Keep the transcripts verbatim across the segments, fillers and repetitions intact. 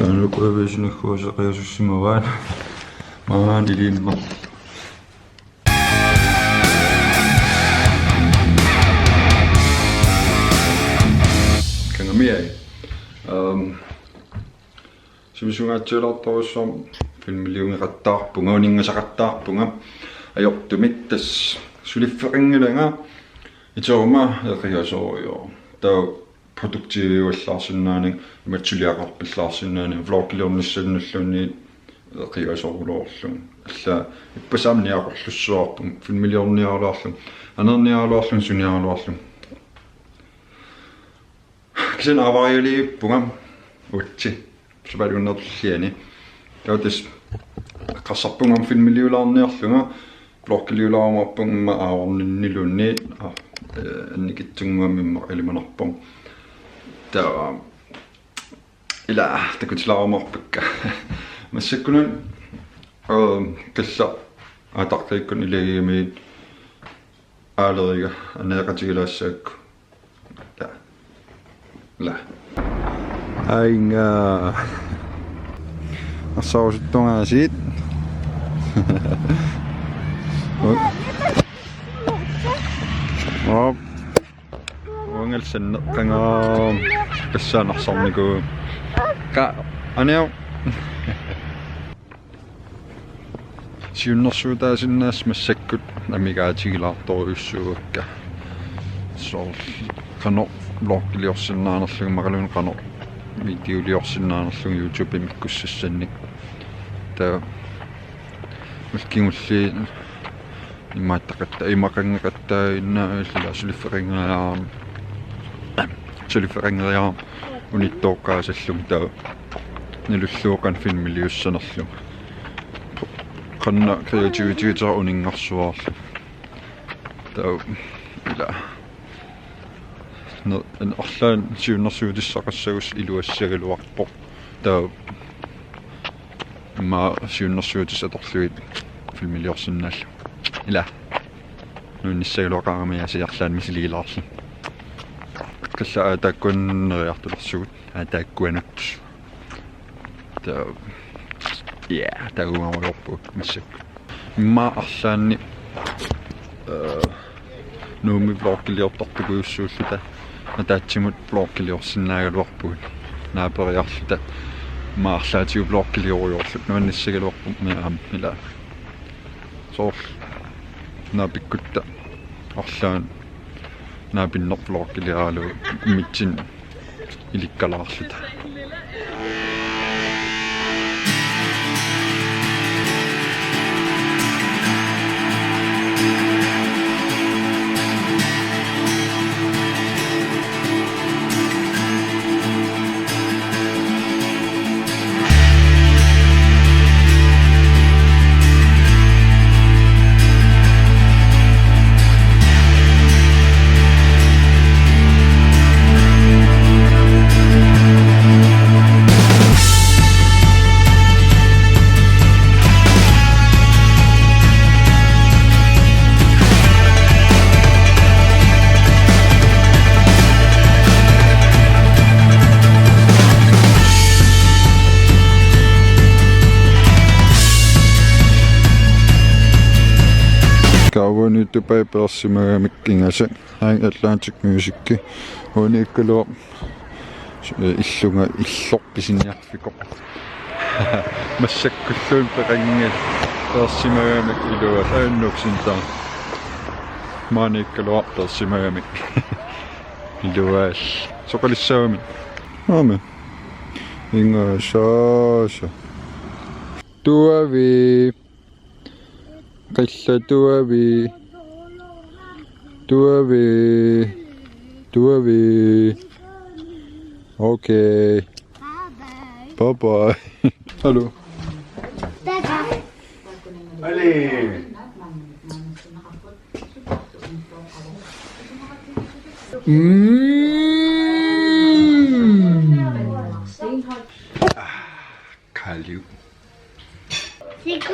Anukuaviisinagguuseqiasussimavaat. Maani iliimma. Kangamiai. Ehm, sivisungaatsialaartorujussuarmik filmiliugeqattaarpunga, uninngasaqattaarpunga. Ajortumik tassa suliffeqanngilanga, iteruma eqiasorujoor. Taava produktiviuallaarsinnaaneq, imatut suliaqarpallaarsinnaaneq, vlogiliornissannulluunniit eqiasoruloorlunga. Alla ippassaq aamma niaqorlussuarpunga, filmiliorniaraluarlunga, anerniaraluarlunga, suniaraluarlunga. Kisianni aavarialiivippunga uatsi. Sapaatip akunnera tulliani. Taava tassa eqqarsarpunga filmiliulaarniarlunga, vlogiliulaarumaarpunga immaqa aarorninniluunniit, aa, eh, annikitsunnguamik immaqa ilimanarpunga. Taava ila takutilaarumaarpakka. Massakkununa, eh, kalla aataqqiikkun ilagigamiuk aaleriga aneeqatigilaassagakku. Ja. La. Ainga. Assaarusuttungaasiit. Op. Uangalsanneq qanga tassaanarsaarnikuuvoq. Qa aniu. Siunnersuutaasinnaasut massakkut amigaatigilaartorujussuuakka. Soorlu qanoq vlogiliorsinnaanerlunga imaluunniit qanoq videoliorsinnaanerlunga YouTubemi ikkussassannik. Taava malkingulli imaattaqatta-, imaqanngaqattaaginnarlunga suliffeqanngeriarama, suliffeqanngeriarama unittooqqaasallunga taava nalullugu qanoq filmiliussanerlunga. Qanoq kreativititera uninngarsuarlu. Taava ila. Ner-, an-, arlaannik siunnersuutissaqassagussiuk iluassagaluarpoq. Taava immaqa siunnersuutissat atorlugit filmiliorsinnaallunga. Ila. Nuinnissagaluaqaarami aasiit arlaannik misiliilaarlunga. Qilaa aataakkuanneriartulersugut. Aataakkuanut. Taava. Ja, takugaluarpugut massakkut. Immaqa arlaanni, eh, Nuummi vlogiliortartukuussuulluta. Ataatsimut vlogiliorsinnaagaluarpugut. Naaperiarluta. Immaqa arlaatigut vlogiliorujoorluta. Nuannissagaluarput mi aamma ila. Soorlu. Naapikkutta. Arlaanni. Naapinneq vlogiliaralugu. Imitsinni. Ilikkalaarluta. Kaavani Dubai peersimagamik ingasak. High Atlantic Music. Uaniikkaluaq, eh, illunga illoq pisiniarfikoq. Massakkulluunniit peqanngilaq peersimagamik iluaat aannuksintaa. Maaniikkaluaq peersimagamik. Iluaat. Soqalissagami. Amen. Ingasaasa. Tuavi. Qilaa tuavi. Tuavi. Tuavi. Okay. Bye bye. Hallo. Allez. Mm. Kalju. Siku.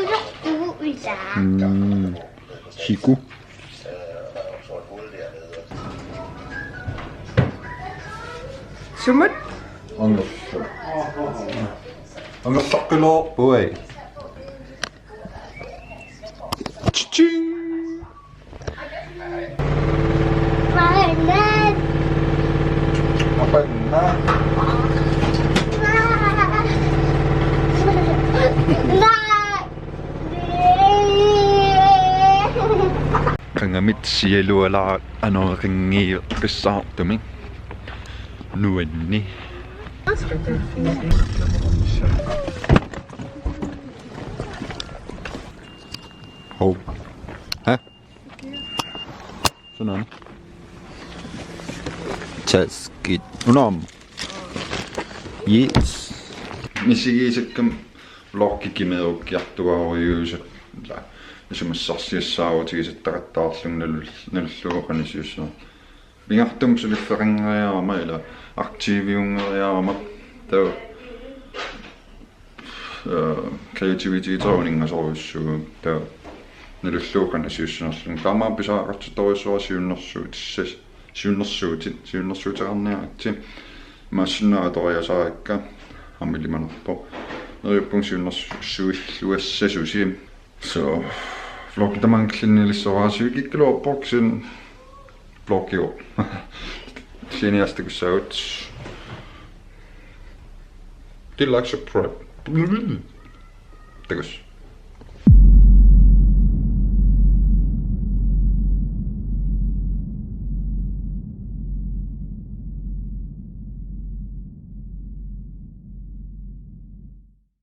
Mm. Siku. Sumut? Angersa. Amerlaqqiloorpui. Tjing! Apanna. Qangamit sialualaaq anoreqanngiippassaartumik nuanni. Hov. Hæ? Sådan. Taskit. Unorm. Yes. Misigisakkam vloggi kimeerukkiartuarujuusut. Isumassarsiassaarutigisattaqattaarlunga nalul-, nalullugu qanisiussaaq. Pingaartumik suliffeqanngeriarama ila aktiviunngeriarama taava, øh, kreativitetinik uningasorujussuuvoq taava nalullugu qanisiussanerlunga. Taamaammat pisariaqartitorujussuara siunnersuutissas-, siunnersuutit, siunnersuuteqarniaritsi. Maassinnaavoq atoriasaarikka aamma ilimanarpoq. Neriuppunga siunnersuilluassasusi. So, vloggi tamaanga killinnilissoraasivikikkaluarpoq kisianni vloggiuvoq. Sianiastakussaagut. Til like, subscribe. Takuss.